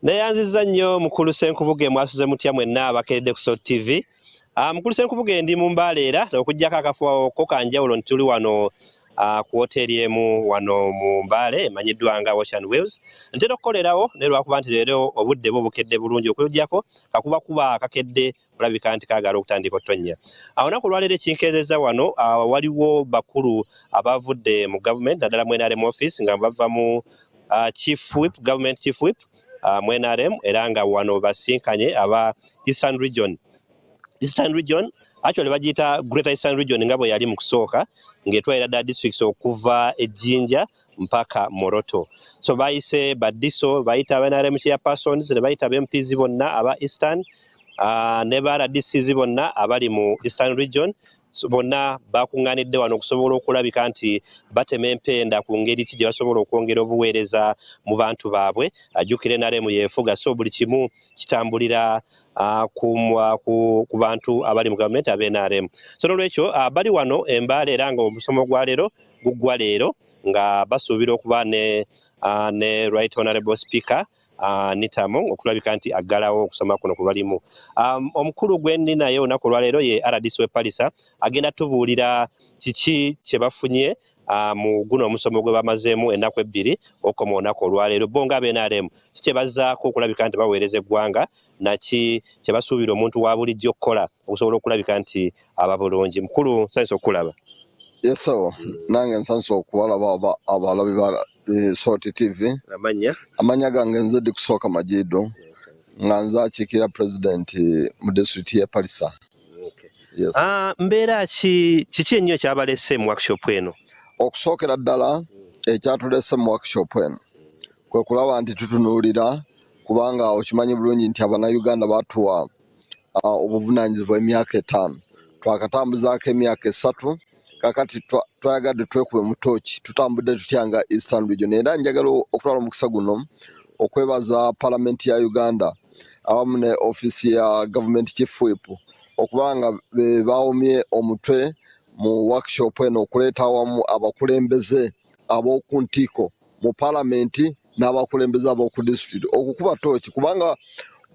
Neyanzizza nnyo mukulu Ssenkubuge, mwasuze mutya mwenna abakeredde ku Salt TV. Mukulu Ssenkubuge, ndi mu Mbale era okuggyako akafo ko kanjawulo nti tuli wano ku woteeri emu wano mu Mbale emanyiddwa nga Ocean Wheels. Ntera okukolerawo naye lwakuba nti leero obudde bwo bukedde bulungi, okuggyako kakuba kuba kakedde kulabika nti kaagala okutandika otonnya. Olunaku olwaleero ekinkeezezza wano, waliwo bakulu abavudde mu gavumenti, naddala mu NRM office, nga bava mu chief whip, government chief whip mu NRM, era nga wano basinkanye aba Eastern Region. Eastern Region actually bagiyita Greater Eastern Region nga bwe yali mu kusooka, ng'etwalira ddala districts okuva e Jinja mpaka Moroto. So bayise ba DISO, bayita aba NRM chairpersons, ne bayita aba MPs bonna aba Eastern, ne ba RDCs bonna abali mu Eastern Region. So bonna bakuŋŋaanidde wano okusobola okulabika nti batema empenda ku ngeri ki gye basobola okwongera obuweereza mu bantu baabwe. Ajjukira NRM yeefuga, so buli kimu kitambulira ku bantu abali mu gavumenti aba NRM. So nolwekyo bali wano e Mbale, era nga omusomo gwa leero guggwa leero, nga basuubira okuba ne Right Honorable Speaker Anita Among okulabika nti aggalawo okusoma kuno kwe balimu. Omukulu gwe ndi naye olunaku olwaleero ye RDC w'e Palisa, agenda tubuulira kiki kye bafunye mu guno omusomo gwe bamazeemu ennaku 2 okukoma olunaku olwaleero. Bo nga aba NRM ki kye bazzaako okulabika nti baweereza eggwanga, naki kye basuubira omuntu wa bulijjo okukola okusobola okulabika nti aba bulungi? Mukulu, nsanyusa okukulaba. Yes sir, nange nsanyusa okubalaba abalabi ba Salt TV. Amannya? Amannya gange nze Dikusooka Majido, nga nze akiikirira pulezidenti mu disitulikiti y'e Palisa. Yes. Mbeera ki, kiki ennyo ekyabalese mu workshop eno? Okusookera ddala, ekyatulese mu workshop eno kwe kulaba nti tutunuulira, kubanga okimanyi bulungi nti Abannayuganda batuwa obuvunaanyizibwa emyaka 5, twakatambuzaako emyaka 3. Kakati twayagadde twekube mu tooki, tutambudde tutya nga Eastern Region? Era njagala okutwala omukisa guno okwebaza Palamenti ya Uganda awamu ne ofiisi ya government chief whip okuba nga be bawomye omutwe mu workshop eno, okuleeta awamu abakulembeze ab'oku ntiiko mu palamenti n'abakulembeze ab'oku disitulikiti okukuba tooki, kubanga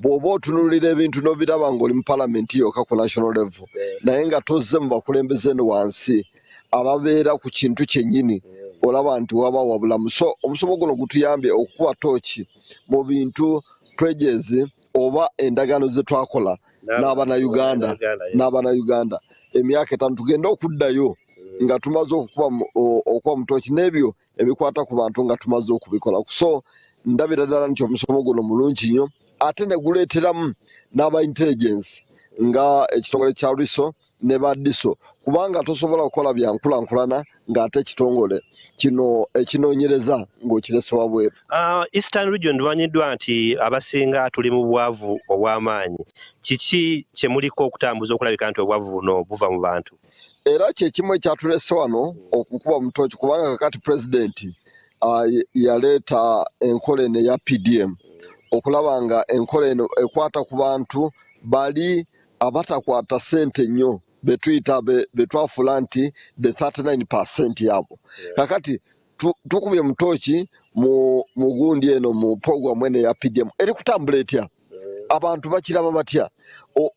bw'oba otunuulira ebintu n'obiraba ng'oli mu palamenti yokka ku national level, naye nga tozze mu bakulembeze eno wansi ababeera ku kintu kyennyini, olaba nti waba wabulamu. So omusomo guno gutuyambye okukuba tooki mu bintu, pledges oba endagaano ze twakola n'Abannayuganda emyaka 5. Tugende okuddayo nga tumaze okukuba mu tooki n'ebyo ebikwata ku bantu nga tumaze okubikola. So ndabira ddala nti omusomo guno mulungi nnyo, ate ne guleeteramu n'aba intelligence nga ekitongole kya RISO ne ba DISO, kubanga tosobola kukola byankulankulana ng'ate ekitongole kino ekinoonyereza ng'okirese wabweru. Eastern Region tumanyiddwa nti abasinga tuli mu bwavu obw'amaanyi. Kiki kye muliko okutambuza okulabika nti obwavu buno buva mu bantu? Era kyekimu ekyatulese wano okukuba mu tooki, kubanga kakati pulezidenti yaleeta enkola eno eya PDM, okulaba nga enkola eno ekwata ku bantu bali abatakwata ssente nnyo, betuyita betwafula nti the 39% yabo. Kakati tukubye mu tooki mu gundi eno, mu program eno eya PDM eri kutambula etya, abantu bakiraba batya?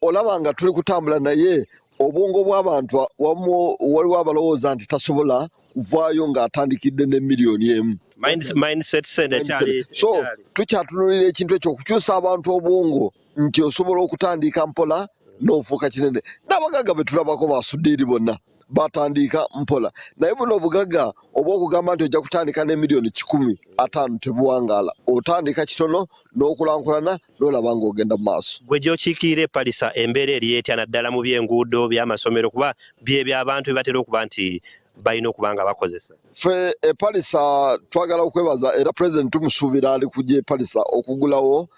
Olaba nga tuli kutambula, naye obwongo bw'abantu wamu waliwo abalowooza nti tasobola kuvaayo ng'atandikidde ne miliyoni 1. Mindset sente ekyali. So tukyatunulira ekintu ekyo, okukyusa abantu obwongo nti osobola okutandika mpola n'ofuuka kinene. N'abagagga be tulabako, basudiiri bonna batandika mpola, naye buno obugagga oba okugamba nti ojja kutandika ne miliyoni 150 tebuwangaala. Otandika kitono n'okulankulana n'olaba ng'ogenda mu maaso. Gwe gy'okiikirira epalisa, embeera eri etya, naddala mu byenguudo, by'amasomero, kuba byebyo abantu bye batera okuba nti balina okuba nga bakozesa? Ffe epalisa twagala okwebaza, era president tumusuubira ali kujja epalisa okugulawo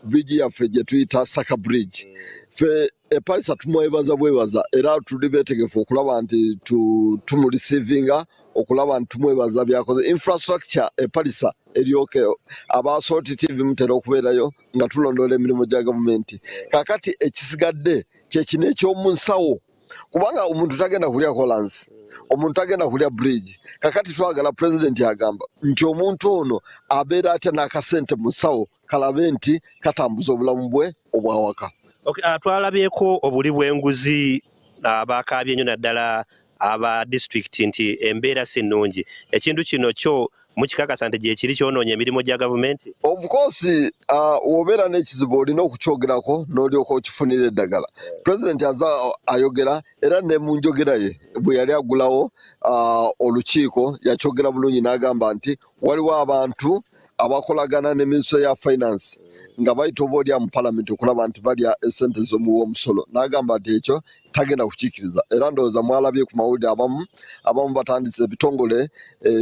bridge yaffe gye tuyita Saka Bridge. Ffe epalisa tumwebaza bwebaza, era tuli beetegefu okulaba nti tumureceivinga, okulaba nti tumwebaza byakoze. Infrastructure epalisa eryoke, aba Salt TV mutera okubeerayo nga tulondoola emirimu gya gavumenti. Kakati ekisigadde kyekino eky'omu nsawo. Kubanga omuntu tagenda kulya kolansi, omuntu tagenda kulya bridge. Kakati twagala pulezidenti agamba nti omuntu ono abeera atya n'akasente mu nsawo kalabe nti katambuza obulamu bwe obwawaka. Okay, twalabyeko obuli bw'enguzi, abakaabye ennyo naddala aba disitulikiti nti embeera si nnungi. Ekintu kino kyo mukikakasa nti gyekiri kyonoonya emirimu gya gavumenti? Of course, wobeera n'ekizibu olina okukyogerako n'olyoka okifunira eddagala. Pulezidenti aza ayogera era ne mu njogera ye bwe yali agulawo olukiiko yakyogera bulungi n'agamba nti waliwo abantu abakolagana ne minisitule ya finance nga bayita oba olya mu palamenti okulaba nti balya esente z'omuwa omusolo, n'agamba nti ekyo tagenda kukiikiriza. Era ndowooza mwalabye ku mawulire abamu batandise ebitongole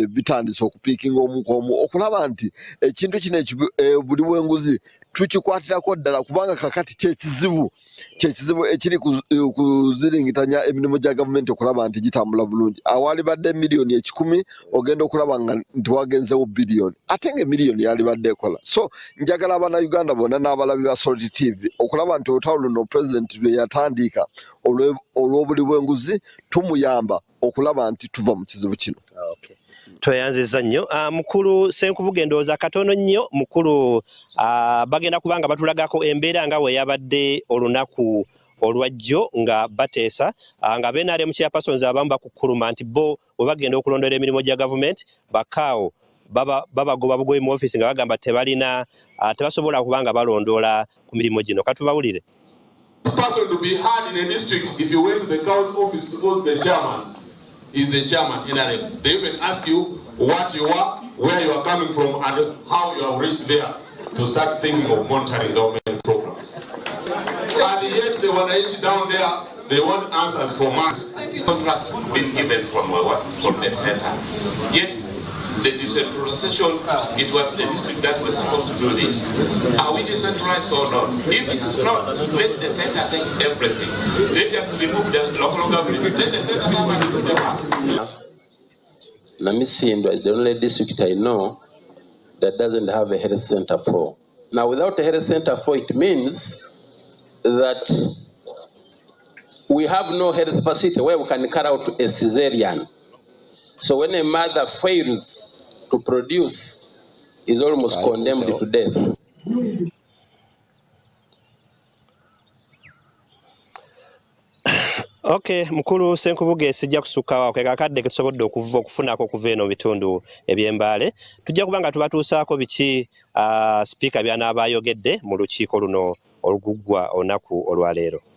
bitandise okupiikinga omu ku omu okulaba nti ekintu kino buli bw'enguzi tukikwatirako ddala, kubanga kakati kyekizibu ekiri kuziringitanya emirimu gya gavumenti okulaba nti gitambula bulungi. Awalibadde miliyoni 100 ogenda okulaba nga nti wagenzewo biliyoni, ate nga emiliyoni yalibadde ekola. So njagala abannayuganda bonna n'abalabi ba Salt TV okulaba nti olutalo luno pulezidenti lwe yatandika olw'obuli bw'enguzi tumuyamba okulaba nti tuva mu kizibu kino. Okay. Tweyanziza nnyo, mukulu Senkubuge. Ndowooza katono nnyo mukulu, bagenda kubanga batulagako embeera nga we yabadde olunaku olwajjo nga bateesa, nga BNRM chairpersons abamu bakukkuluma nti bo bwe bagenda okulondoola emirimu gya gavumenti bakaawo babagoba bugoyi mu ofiisi nga bagamba tebalina, tebasobola kubanga balondoola ku mirimu gino. Katubawulire. Person to be heard in a district, if you went to the council office to go to the chairman, is the chairman NRM. They even ask you what you are, where you are coming from, and how you have reached there to start thinking of monitoring government programs. And yet the Wananchi down there, they want answers from us. Contracts been given from what? From the center. Yet the decentralization, it was the district that was supposed to do this. Are we decentralized or not? If it is not, let the center take everything. Let us remove the local government. Let the center come and do the work. Namisindwa is the only district I know that doesn't have a health center for. Now, without a health center for, it means that we have no health facility where we can carry out a cesarean. So when a mother fails to produce, is almost condemned to death. Okay, mukulu Senkubuge, sijja kusukka ke kakadde ke tusobodde okuva okufunako okuva eno mu bitundu eby'Embaale. Tujja kuba nga tubatuusaako biki sipiika by'anaaba ayogedde mu lukiiko luno oluguggwa olunaku olwaleero.